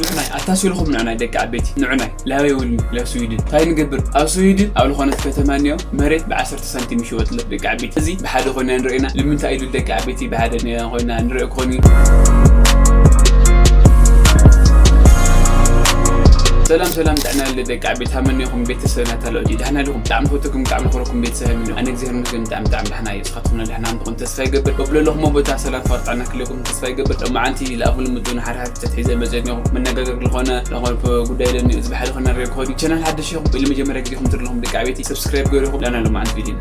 ንዑናይ ኣታሲልኹም ንዑናይ ደቂ ዓበይቲ ንዑናይ ላበይ ውልሚ ላብ ስዊድን እንታይ ንገብር ኣብ ስዊድን ኣብ ዝኾነት ከተማ እኒኦ መሬት ብዓሰርተ ሳንቲም ይሽወጥለት ደቂ ዓበይቲ እዚ ብሓደ ኮይና ንርእና ልምንታይ ኢሉ ደቂ ዓበይቲ ብሓደ ኮይና ንርኢ ክኾን እዩ ሰላም ሰላም ጥዕና ያለ ደቂ ዓበይቲ ሃመኒኹም ቤተሰብ ናታሎጂ ዳሕና ዲኹም ብጣዕሚ ፈትኩም ብጣዕሚ ክረኩም ቤተሰብ ሃመኒ ኣነ እግዚኣብሔር ይመስገን ብጣዕሚ ብጣዕሚ ዳሕና እዩ ንስኻትኩም ዳሕና ምትኾን ተስፋ ይገብር በብለለኹሞ ቦታ ሰላም ፍቕሪ ጥዕና ክልኩም ተስፋ ይገብር ሎማዓንቲ ለኣኹ ልምጡ ንሓድሓድ ፍትሕታት ሒዘ መፅእ እኒኹ መነጋገር ዝኾነ ዝኾነ ጉዳይ ለኒ እዚ ብሓደ ኮነ ሪኦ ክኸዱ ቻናል ሓደሽ ኢኹም ወይ ለመጀመርያ ግዜ ኹም ትርለኹም ደቂ ዓበይቲ ሰብስክራይብ ገይርኹም ላና ሎማዓንቲ ቪድዮ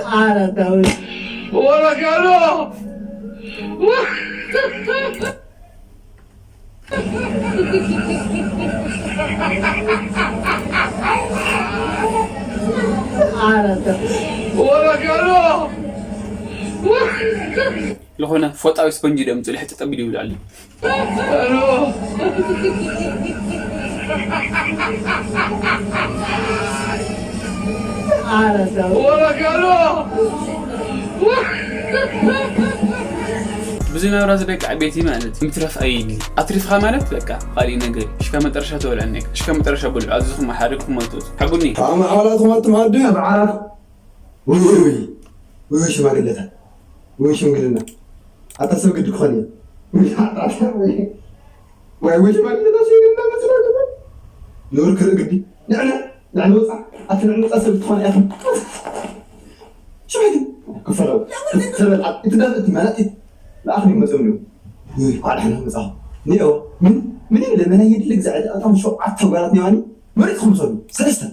Ara, David. Hola, Carlos. Ara, David. Hola, Carlos. ዝኾነ ፎጣዊ ስፖንጂ ደምፅኡ ልሕጥጠ ቢሉ ይብሉ ኣለዉ ብዚ ናብራ ዝደቂ ዓበይቲ ማለት ምትረፍ ኣይድሊ ኣትሪፍኻ ማለት በቃ ካሊእ ነገር እሽካ መጠረሻ ተበልዐኒ እሽካ መጠረሻ በልዑ ኣዝኹም ሓሪፍኩም ኣይትወፁ ሓቡኒ ኣመዓላትኩም ኣትምዓዱ ኣብ ዓራት ውይ ውይ ውይ ሽማግለታት ውይ ሽምግልና ኣታ ሰብ ግዲ ክኾን እየ ውይ ኣታ ሰብ ውይ ወይ ወይ ሽማግለታት ሽምግልና መስሎ ግዲ ነውር ክርኢ ግዲ ንዕነ ንዕነ ወፃ ኣቲ ንዕነ ወፃ ሰብ ትኾን እያ ሽማግል ክፈለው ትበልዓ እቲ ደም እቲ መናጢት ንኣኽሊ መፅኦም እዮም ውይ ኳድሕና መፃኹ ኒኦ ምን ምን ይብለ መናየድሊ ግዛዕ ኣጣም ሸውዓተ ጓላት ኒዋኒ መሪፅኩም ሰዱ ሰለስተ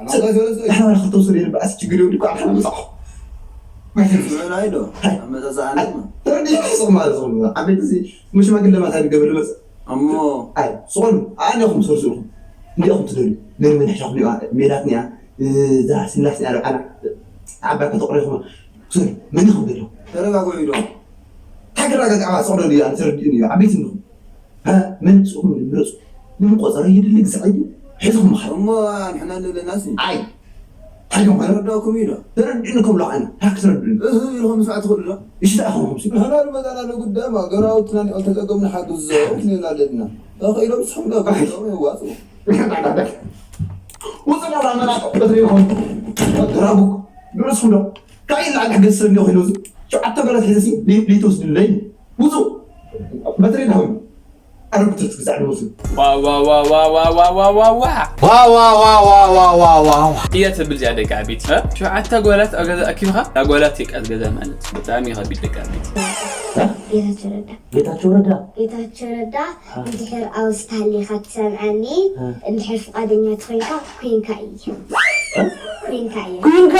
ንሕና ክልተ ውሰዱ የለን በኣስ ችግር የብሉ እኮ ኣሕና ምፃኹ ስምዕናይ ዶ ኣመፃፅኣና ተረዲእኩም ማለት ዝኾኑ ዓበይቲ እዚ ሙሽማግለ ማለት ኣይገብር ልመፅ እሞ ኣይ ዝኾኑ ኣነ ኢኹም ትሰርሱ ኢኹም እንዲኹም ትደልዩ መን መን ሕሻኹም ሜላት ኒያ እዛ ስላስ ኒያ ዓባይ ከተቑሪኹም ትሰርሑ መን ኢኹም ዘለኹም ተረጋግዑ ኢሎም እንታይ ክረጋጋዕ ፅቕደሉ እዩ ኣነ ተረዲኡኒ እዩ ዓበይቲ እንዲኹም መን ምስኡኹም ምረፁ ንምቆፀረ ይድሊ ግዛዕ እዩ ሒዝኹም ምኻድ እሞ ንሕና ንብለናስ ኣይ እንታይ ከም ማለት ተረዳእኩም እዩ ዶ ተረድእኒ ከም ለዓና እንታይ ክትረድእኒ እህ ኢልኹም ምስማዕ ትኽእሉ ዶ እሽታ ኢኹም ኹምሲ ንሕና ንመፃና ንጉዳማ ገራውትና ኒኦም ተፀገሙ ንሓግዞም ክንብል ኣለና ተኽኢሎም ንስኹም ዶ ክሕዞም የዋፅኡ ውፅና ላመና በትሪኹም ራቡክ ንርእስኹም ዶ ካይ ላዕሊ ሕገዝ ሰብ ኒኦ ኮይኑ እዚ ሸውዓተ ገለት ሕዘሲ ሊትወስድለይ ውፁ በትሪ ዳሁን ኣረግቶት ክዛዕ ንወስድ ዋዋዋዋዋዋዋዋዋ ዋዋዋዋዋዋዋዋ እያ ትብል እዚኣ ደቂ ዓበይቲ ሸውዓተ ጓላት ኣብ ገዛ ኣኪብካ እታ ጓላት የቃት ገዛ ማለት ብጣዕሚ ከቢድ ደቂ ዓበይቲ ጌታቸው ረዳ ጌታቸው ረዳ ጌታቸው ረዳ እንድሕር ኣውስታሊኻ ትሰምዐኒ እንድሕር ፍቃደኛ ተኮይንካ ኮይንካ እየ ኮይንካ እየ ኩንካ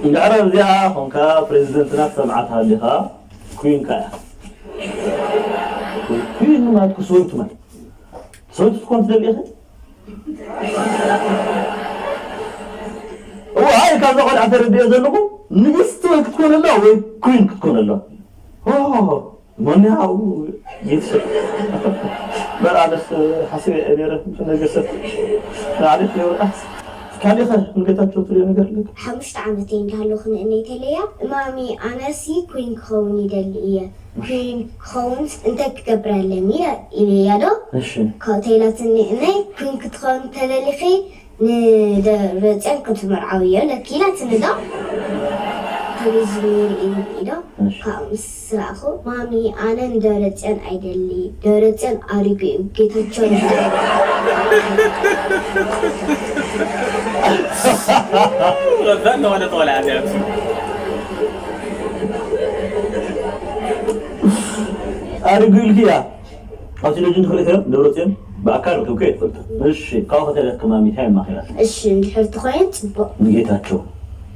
እንድሕር ኣብዚኣ ኮንካ ፕሬዚደንትና ክሰምዓ ተሃሊኻ ኩንካ እያ ኩን ማለት ክስወይቱ ማለት ሰበይቲ ክትኮን ትደሊ ኢኺ? እወ፣ ኣይ ካብዛ ቆልዓ ተረዲኦ ዘለኹ ንግስቲ ወይ ክትኮን ኣለዋ ወይ ኩን ክትኮን ኣለዋ። ኦ፣ ሞኒያ ኣብኡ ይትስእ። በል ኣነስ ሓሲበ እየ ነይረ፣ ነገር ሰብ ንዓሌት የውርዓስ። ካሊኸ ንጌታቸው ትሪኦ ነገር ኣለካ? ሓሙሽተ ዓመተይ እንዳሃለኹ ንእነይ ተለያ፣ ማሚ ኣነሲ ኩን ክኸውን ይደሊ እየ። ኩን ክኸውንስ እንታይ ክገብር ኣለኒ ኢለያ ዶ? እሺ። ካብኡ ተይላትኒ እነይ ኩን ክትኸውን ተደሊኺ ንደብረፅዮን ክትምርዓውዮ ለኪ ኢላትኒ ዶ? ቴሌቪዥን ይርኢ ዶ? እሺ። ካብኡ ምስ ረኣኹ ማሚ ኣነ ንደብረፅዮን ኣይደሊ ደብረፅዮን ኣሪጉ እዩ ጌታቸው ይፍታ። ረዛን ዝኾነ ተወላዕቲ ኣሪጉ ኢልክያ ኣብ ቴሌቪዥን ትኽርኢ ዶ ደብረፅዮን ብኣካል ርክብከ ይፈልጥ እሺ ካብኡ ከተለክ ማሚ እንታይ የማኺራ እሺ እንድሕር ትኾይን ፅቡቕ ንጌታቸው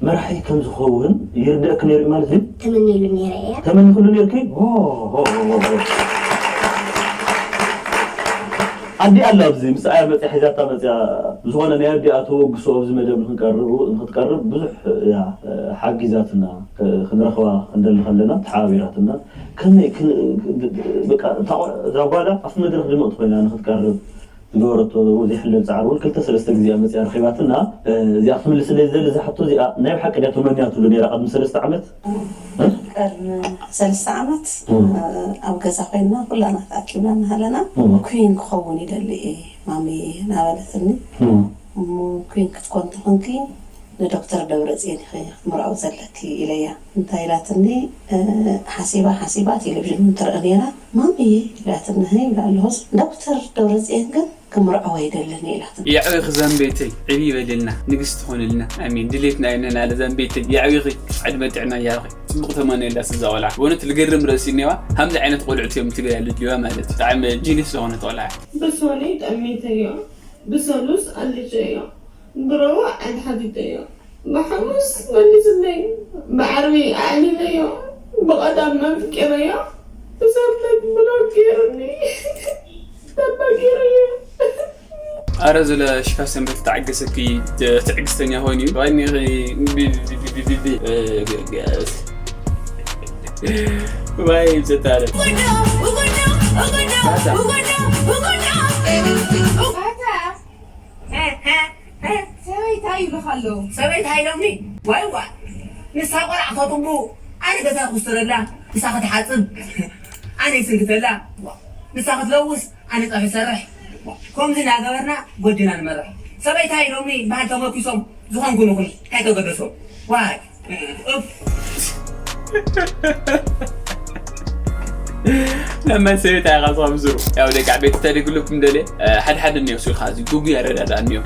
መራሒ ከም ዝኸውን ይርደእክ ነይሩ ማለት እዩ ተመኒሉ ነይረ እያ ተመኒክሉ ነይርኪ ኣዲኣ ኣላ ኣብዚ ምሳኣ እያ መፅያ ሒዛታ መፅያ። ዝኾነ ናይ ኣዲኣ ተወግሶ ኣብዚ መደብ ንክንቀርብ ንክትቀርብ ብዙሕ እያ ሓጊዛትና። ክንረኽባ ክንደሊ ከለና ተሓባቢራትና። ከመይ ክን- በቃ እታ ቆ- እዛ ጓላ ኣብቲ መድረኽ ድምቕቲ ኮይና ንክትቀርብ ዝገበረቶ ዘይሕለል ፃዕሪ እውን ክልተ ሰለስተ ግዜ እያ መፅያ ረኺባትና። እዚኣ ክትምልስለይ ዝደሊ እዛ ሕቶ እዚኣ ናይ ብሓቂ ድያ ተመንያ ትብሉ ነይራ ቅድሚ ሰለስተ ዓመት? ቅድሚ ሰለስተ ዓመት ኣብ ገዛ ኮይንና ኩላና ተኣኪብና እናሃለና ኩን ክኸውን ይደሊ እየ ማሚ እናበለትኒ። እሞ ኩን ክትኮን ተኾንኪ ንዶክተር ደብረፅዮን ኢኺ ክትምርዐው ዘለኪ ኢለያ። እንታይ ኢላትኒ? ሓሲባ ሓሲባ ቴሌቪዥን ትርኢ ነይራ። ማሚ ኢላትኒ። ኢለ ኣለኹስ ዶክተር ደብረፅዮን ግን ክምርዐው ኣይደልን ኢላትኒ። የዕብኺ ዛምቤተይ ዕብይ በልልና ንግስቲ ኾንልና ኣሜን ድሌትና የነናለ ዛምቤተይ የዕብኺ ዕድመ ጥዕና ይሃብኺ። ፅቡቕ ተመነየላ ስዛ ቆልዓ በእውነት ልገርም ርእሲ እኒዋ። ሃምዚ ዓይነት ቆልዑት እዮም ትግራይ ልድልዋ ማለት እዩ። ብጣዕሚ ጂኒስ ዝኾነት ቆልዓ እያ። ብሶኒ ጠሚተዮ፣ ብሰሉስ ኣልጨዮ፣ ብረቡዕ ኣድሓዲተዮ፣ ብሓሙስ መሊስለይ፣ ብዓርቢ ኣዕሊለዮ፣ ብቐዳም ኣፍቂረዮ፣ ብሰንበት ብሎክ ገይሩኒ ተበጊረዮ። ኣረ ዝለ ሽፋ ሰንበት ተዓገሰኪ ትዕግስተኛ ኮይኑ ባይኒ ባይ ዘታረ ሰበይታይ ይብልኻ ኣለዉ ሰበይታይ ኢሎምኒ ዋይ ዋ ንሳ ቆልዓ ተጥቡ ኣነ ገዛ ክውስረላ ንሳ ክትሓፅብ ኣነ ይስንክተላ ንሳ ክትለውስ ኣነ ፀብሒ ሰርሕ ከምዚ እናገበርና ጎጆና ንመርሕ ሰበይታይ ኢሎምኒ በሃል ተመኪሶም ዝኾንኩ ንኹን እንታይ ተገደሶም ዋይ ለመን ሰበይታ ኢኻ ዝኸምዝሩ ያው ደቂ ዓበይቲ ተደግልኩም ደለ ሓደ ሓደ እኒኦ ስልካ እዚ ጉጉ ያረዳዳ እኒኦ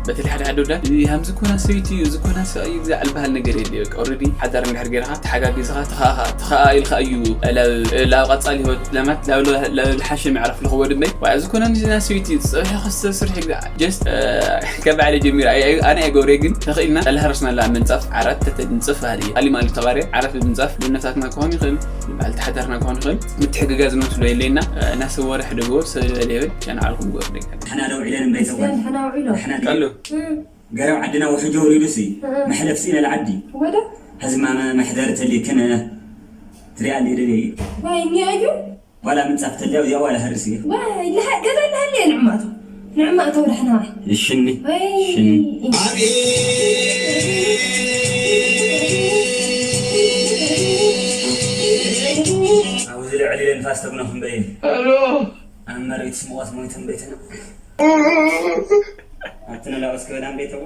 በተለይ ሓደ ሓደ ወዳድ እዚ ሃም ዝኮና ሰበይቲ እዩ ዝኮና ሰብኣይ እዩ ዝዓል ባህል ነገር የለ በቃ ኦረዲ ሓዳር እንድሕር ገይርካ ተሓጋጊዝካ ተኸኣኻ ተኸኣ ኢልካ እዩ ላብ ቀፃሊ ህይወት ለማት ላብ ዝሓሸ መዕረፍ ልኽቦ ድመይ ዋ እዚ ኮነ ንዝና ሰበይቲ ፀብሒ ክስተስርሒ ግዛ ጀስት ካብ ባዕለ ጀሚሩ ኣነ ኣይገብረ ግን ተኽኢልና ተላሃረስና ላ ምንፃፍ ዓራት ተተንፅፍ ባህል እዩ ኣሊም ኣሉ ተባርያ ዓራት ብምንፃፍ ንነታትና ክኾን ይኽእል ንባዕል ተሓዳርና ክኾን ይኽእል ምትሕግጋዝ ንመስሎ የለና እና ሰብ ወረ ሕደጎ ሰብ ዝበለ የብል ቻና ዓልኩም ጎር ደጋ ንሕና ደው ዒለን እምበይተወን ንሕና ውዒሎ ቀሉ ገረብ ዓድና ውሕጅ ወሪዱሲ መሕለፍ ስኢነ ልዓዲ ወደ ሕዝማመ መሕደር ተሊክን ትሪኣ ሊድን እዩ ዋይ እኒኣ እዩ ዋላ ምንጻፍ ተልያ እዚኣ ዋላ ህርሲ ገዛ እናሃለየ ንዕማእቶ ንዕማእቶ ወደ ሕና ሽኒ ሽኒ ኣብዚ ልዕሊ ንፋስ ተግነኹም በይን ኣብ መሬት ስምዖት ሞይቶም በይትና ኣብቲ ንላኦስ ክበላን ቤተዋ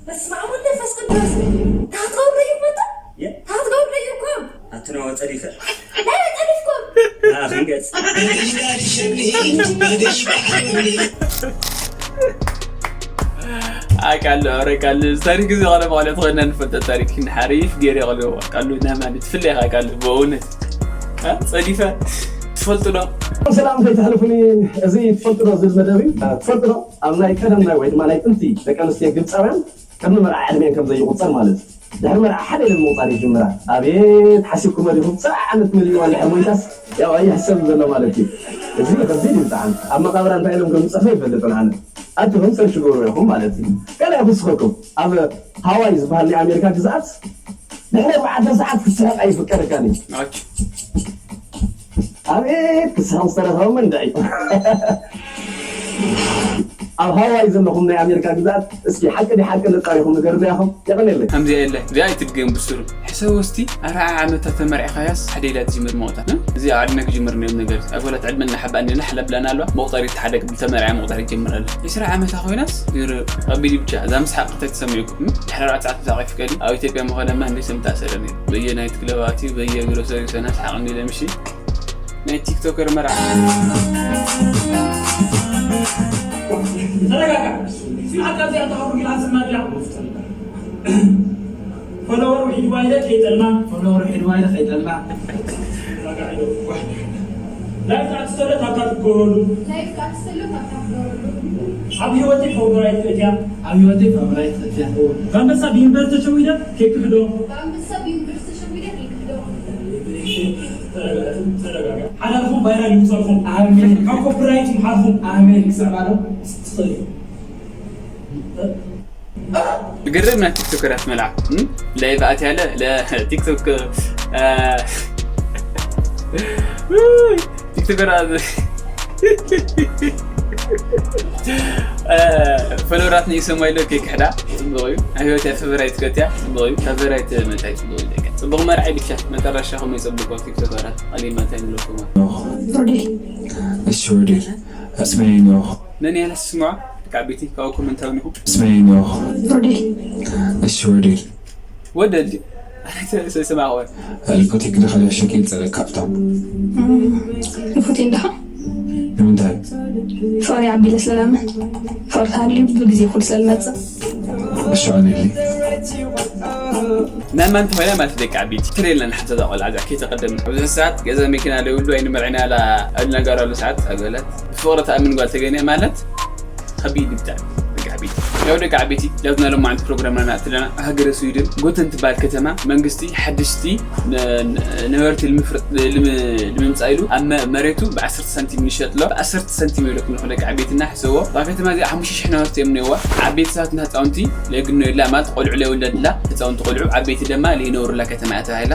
በስመ ኣብ ወወልድ ወመንፈስ ቅዱስ ታትገብሩ እዩ መጣ ታትገብሩ እዩ እኮ ኣቲ ነዋ ጸዲፈ ናይ ጸዲፍኩም ንኣኽን ገጽ ኣቃሉ ኣረ ቃሉ ታሪክ እዚ ቃለ ማለት ኮይና ንፈልጠ ታሪክ ንሓሪፍ ገይረ ይቐልዎ ቃሉ ናይ ማለት ፍለይ ኢኻ ቃሉ ብእውነት ጸዲፈ ትፈልጡ ዶ ሰላም ከይተሕልፉኒ እዚ ትፈልጡ ዶ ዝብል መደብ እዩ ትፈልጡ ዶ ኣብ ናይ ቀደም ናይ ወይ ድማ ናይ ጥንቲ ደቂ ኣንስትዮ ግብፃውያን ቅድሚ መርዓ ዕድሜን ከም ዘይቁፀር ማለት እዩ ድሕሪ መርዓ ሓደ ኢለን ምቁፃር ይጅምራ ኣቤት ሓሲብኩሞ ዲኹም ሰብዓ ዓመት መሊእዋ እንድሕር ሞይታስ ያው ኣይሕሰብን ዘሎ ማለት እዩ እዚ ከቢድ እዩ ብጣዕሚ ኣብ መቃብራ እንታይ ኢሎም ከም ዝፀፍረ ይፈልጥን ኣነ ኣትኹም ሰርች ግበሩ ኢኹም ማለት እዩ ካልእ ይኹስኸኩም ኣብ ሃዋይ ዝበሃል ናይ ኣሜሪካ ግዝኣት ድሕሪ ኣርባዕተ ሰዓት ክስሕቕ ኣይፍቀደካን እዩ ኣቤት ክስሕቕ ዝተረኸበ መንደዒ ኣብ ሃዋይ ዘለኹም ናይ ኣሜሪካ ግዝኣት እስኪ ሓቂ ዲ ሓቂ ነጣሪኹም ንገርና ኢኹም የቐኔለይ ከምዚኣ የለ እዚኣ ኣይትድገም ብስሩ ሕሰብ ወስቲ ኣርዓ ዓመታ ተመርዕኻያስ ሓደ ኢላ ትጅምር መቑጣ እዚ ኣብ ዓድና ክጅምር ነዮም ነገር ኣጎላት ዕድመ እናሓባእ እኒና ሓለብላና ኣለዋ መቑጠሪ ተሓደ ክብል ተመርዓ መቑጠሪ ይጀምር ኣሎ ዕስራ ዓመታ ኮይናስ ይር ቀቢሊ ብቻ እዛ ምስሓቅ እንታይ ተሰሚዑኩም ድሕሪ ኣርባዕተ ሰዓት ምሳቕ ይፍቀድ ኣብ ኢትዮጵያ ምኾነ ማን ሰምታ ሰረ ነይሩ በየ ናይት ክለባት እዩ በየ ግሮሰሪ ሰና ስሓቅ እንዲለ ምሽ ናይ ቲክቶከር መርዓ ተረጋጋ ስምዓት ካብዚኣ ተኸሩ ጊላ ስማ ዲላ ፎሎወር ውሒድ ዋይለ ከይጠልማ ፎሎወር ውሒድ ዋይለ ከይጠልማ ላይፍ ኣትስተለ ታብታ ትገብረሉ ኣብ ህይወተይ ፋቮራይት እትያ ኣብ ህይወተይ ፋቮራይት እትያ ባንበሳ ብዩኒቨርስ ተሸዊደ ከይክሕዶ ሓላልኩም ቫይራል ይውፀልኩም። ኣሜን። ካብ ኮፒራይት ይምሓርኩም። ኣሜን። ክስዕባዶ ትኽእል። ዝገርም ናይ ቲክቶከራት መልዓ ላይቭ ኣትያለ ለቲክቶክ ቲክቶከራት ፈሎራት ንኢሰማ ኢሎ ከይክሕዳ ጽቡቕ እዩ። ኣብ ህይወት እያ ፈቨራይት ከትያ ጽቡቕ እዩ። ፈቨራይት መታይ ጽቡቕ እዩ። ደቂ ጽቡቕ መርዓይ ብቻ መጠረሻ ከመይ ጽቡቕ ቲክቶከራት ኣሊማታይ ንለኩም ሮዴል እሺ ሮዴል እስመይ ነው ነን ያለ ስስማ ደቂ ዓበይቲ ካብኡ ኮመንታዊ ንኹ እስመይ ነው ሮዴል እሺ ሮዴል ወደል ኣነተ ሰስማ ኸወር ልኮቴክ ደኸለ ሸቂል ጸለካ ካብታ ንፉት እንዲኻ ንምንታይ ፍቕሪ ዓቢለ ስለላምን ፍቕሪ ተሃልዩ ብግዜ ኩሉ ስለልመፅእ እሺ ኣነሊ ናይ ማን ተኾይና ማለት ደቂ ዓበይቲ ትለየልና ንሓንተ ዛ ቆልዓ እዚኣ ከይተቐደምና ኣብዚ ሰዓት ገዛ መኪና ለይብሉ ኣይንመርዕና ላ ኣሉ ነገር ኣሉ ሰዓት ኣገላት ብፍቕሪ ተኣምን ጓል ተገንያ ማለት ከቢድ እዩ ብጣዕሚ ደቂ ዓበይቲ ያው ደቂ ዓበይቲ ላብና ሎማዓንቲ ፕሮግራምና ንኣትለና ሃገረ ስዊድን ጎተን ትበሃል ከተማ መንግስቲ ሓድሽቲ ነ- ነ- ነበርቲ ልምፍርጥ ልም- ልምምፃእ ኢሉ ኣብ መ- መሬቱ ብ10 ሳንቲም ንሸጥሎ ብ10 ሳንቲም ኢሉ ክንኹ ደቂ ዓበይትና ሕሰቦ እዛ ከተማ እዚኣ ሓሙሽተ ሽሕ ነበርቲ እዮም ነዋ ዓበይቲ ሰባት ንህፃውንቲ ለግኖ የላ ማለት ቆልዑ ለይወለድላ ህፃውንቲ ቆልዑ ዓበይቲ ደማ ለይነብሩላ ከተማ እያ ተባሂላ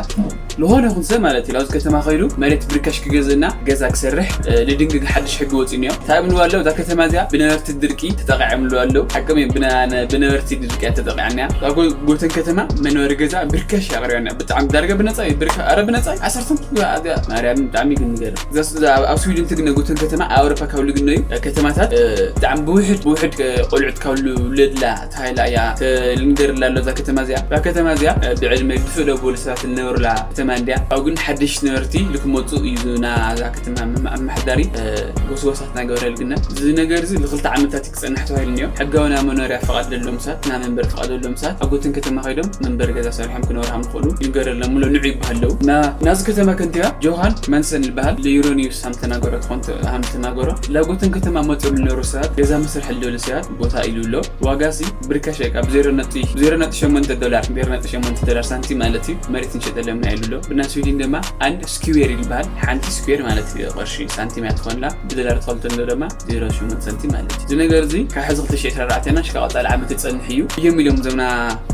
ዝኾነ ይኹን ሰብ ማለት እዩ ኣብዚ ከተማ ከይዱ መሬት ብርካሽ ክገዝእና ገዛ ክሰርሕ እ፣ ልድንግግ ሓድሽ ሕጊ ወፂኡ እኒኦ እንታይ ብልዋ ኣለዉ እዛ ከተማ እዚኣ ብነበርቲ ድርቂ ተጠቃዒምሉ ኣለዉ ሓቅም እዩ ብነ- ብነበርቲ ድርቂ እያ ተጠቂዓና እያ እዛ ጎ- ጎተን ከተማ መንበሪ ገዛ ብርካሽ እያ ኣቅሪባና ብጣዕሚ ዳርጋ ብነፃ እዩ ብርካ ኣረ ብነፃ እዩ ዓሰርተ ሳንቲም እያ እዚኣ ማርያም ብጣዕሚ ግን ንገርም እዛ ስ- እዛ ኣብ ኣብ ስዊድን ትግነ ጎተን ከተማ ኣብ ኣውሮፓ ካብ ልግነዩ እ፣ ከተማታት እ፣ ብጣዕሚ ብውሕድ ብውሕድ እ፣ ቆልዑት ካብ ልውለድላ ተባሂላ እያ ተ- ልንገርላ ኣሎ እዛ ከተማ እዚኣ እዛ ከተማ እዚኣ እ፣ ብዕድመ ብፍእ ለበሉ ሰባት ልነበሩላ ከተማ እንድያ ካብኡ ግን ሓድሽ ነበርቲ ልክመፁ እዩ ዝና እዛ ከተማ ምም- ኣመሓዳሪ እ፣ ጎስጓሳት ናገበረ ልግነ እዚ ነገር እዚ ንክልተ ዓመታት ክፀንሕ ተባሂሉ እኒኦ ሕጋዊ ናይ መኖርያ ፍቓድ ለሎም ሰባት ናይ መንበሪ ፍቓድ ለሎም ሰባት ኣብ ጎትን ከተማ ከይዶም መንበሪ ገዛ ሰሪሖም ክነብሩ ከም ዝኽእሉ ይንገረሎም ምሎ ንዑ ይበሃል ኣለዉ እና ናዚ ከተማ ከንቲባ ጆሃን መንሰን ይበሃል ለዩሮኒዩስ ሃም ተናገሮ ትኾን ሃም ተናገሮ ላጎትን ከተማ መፅኦም ልነብሩ ሰባት ገዛ መስርሒ ልደሉ ሰባት ቦታ ኢሉ ኣሎ ዋጋ ሲ ብርካሽ እያ ካብ ዜሮ ነጥቢ ዜሮ ነጥቢ ሸሞንተ ዶላር ዜሮ ነጥቢ ሸሞንተ ዶላር ሳንቲም ማለት እዩ መሬት ንሸጠሎም ኢና ኢሉ ኣሎ ብና ስዊድን ድማ ኣንድ ስኩዌር ይበሃል ሓንቲ ስኩዌር ማለት እዩ ቅርሺ ሳንቲም እያ ትኾንላ ብዶላር ትኸልቶ እንዶ ድማ ዜሮ ሸሞንተ ሳንቲም ማለት እዩ እዚ ነገር እዚ ካብ ሕዚ ክልተ ሽሕ ዕስራን ኣርባዕተን ሽካ ቀፃሊ ዓመት ይፀንሕ እዩ እዮም ኢሎም ዘምና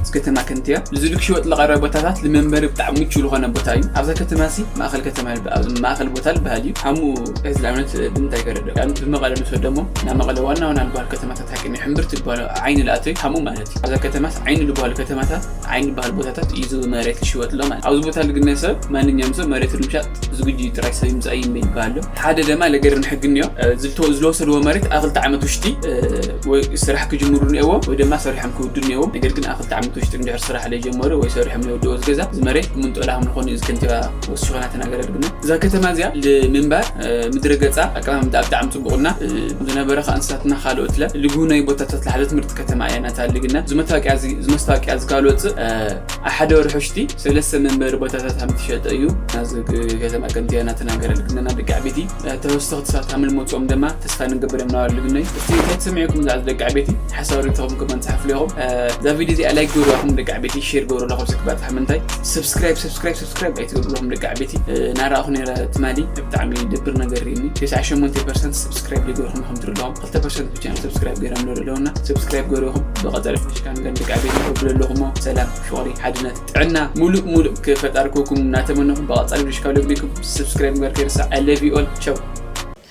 እዚ ከተማ ከንቲያ እዚ ልክ ሽወጥ ለቐረበ ቦታታት ንመንበሪ ብጣዕሚ ምቹ ዝኾነ ቦታ እዩ ኣብዛ ከተማ ሲ ማእኸል ከተማ ይበ- ኣብ ማእኸል ቦታ ዝበሃል እዩ ሃምኡ እዚ ንኣብነት ብምንታይ ከረደ ብመቐለ ንወስደሞ ናብ መቐለ ዋና ዋና ዝበሃል ከተማታት ሓቂ ናይ ሕምብርቲ ዝበሃል ዓይኒ ልኣተዩ ሃምኡ ማለት እዩ ኣብዛ ከተማስ ዓይኒ ዝበሃሉ ከተማታት ዓይኒ ዝበሃል ቦታታት እዩ እዚ መሬት ክሽወጥ ኣሎ ማለት ኣብዚ ቦታ ልግነ ሰብ ማንኛውም ሰብ መሬት ንምሻጥ ዝግጅ ጥራይ ሰብ ይምፃእ ይምበ ይበሃል ኣሎ ሓደ ደማ ለገርን ሕግን እዮ ዝልተ- ዝለወሰድዎ መሬት ኣብ ክልተ ዓመት ውሽጢ እ፣ ወይ ስራሕ ክጅምሩ እኒኦዎም ወይ ድማ ሰሪሖም ክውዱ እኒኦዎም ነገር ግን ኣብ ክልተ ዓመት ውሽጢ እንድሕር ስራሕ ለጀመሩ ወይ ሰሪሖም ለይወድኦ ዝገዛ እዚ መሬት ምንጦላ ከም ዝኾኑ እዚ ከንቲባ ወሲኾና ተናገረ ድግና እዛ ከተማ እዚኣ ንምንባር እ፣ ምድረ ገፃ ኣቀማምጣ ብጣዕሚ ፅቡቕና እ፣ ዝነበረ ከዓ እንስሳትና ካልኦት ለ ልጉነይ ቦታታት ለሓለት ምርጥ ከተማ እያ ናታ ልግና እዚ መታወቂያ እዚ- እዚ መስታወቂያ እዚ ካልወፅእ እ፣ ኣብ ሓደ ወርሒ ውሽጢ ሰለስተ መንበሪ ቦታታት ከም ትሸጠ እዩ ናዚ ከተማ ከንቲባ እናተናገረ ልግነና ደቂ ዓበይቲ ተወሰኽቲ ሰባት ከም ልመፅኦም ድማ ተስፋ ንገብር እዮም ናባሉ ልግነይ እስቲ እንታይ ትሰምዑ ኢኹም ዛዕባ ደቂ ዓበይቲ ሓሳብ ሪኢቶኹም ከማን ፀሓፍሉ ኢኹም እዛ ቪድዮ እዚኣ ላይክ ገብሩኹም ደቂ ዓበይቲ ሼር ገብሩላ ካብ ዝግባእ ተሓመንታይ ሰብስክራይብ ሰብስክራይብ ሰብስክራይብ ኣይትገብሩኹም ደቂ ዓበይቲ ናራእኹ ነረ ትማሊ ብጣዕሚ ደብር ነገር ሪኒ ተስዓ ሸሞንተ ፐርሰንት ሰብስክራይብ ሊገብሩኹም ከም ትርድኹም ክልተ ፐርሰንት ብቻ እዮም ሰብስክራይብ ገይሮም ንርኢ ኣለውና ሰብስክራይብ ገይርኹም ብቐፃሊ ፍሽካ ንገን ደቂ ዓበይቲ ከብሉ ኣለኹሞ ሰላም ፍቕሪ ሓድነት ጥዕና ሙሉእ ሙሉእ ክፈጣሪ ክህብኩም እናተመነኹም ብቐፃሊ ብሽካ ለግሊኩም ሰብስክራይብ ምግባር ከይርሳዕ I love you all ቻው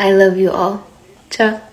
I love you all. Ciao.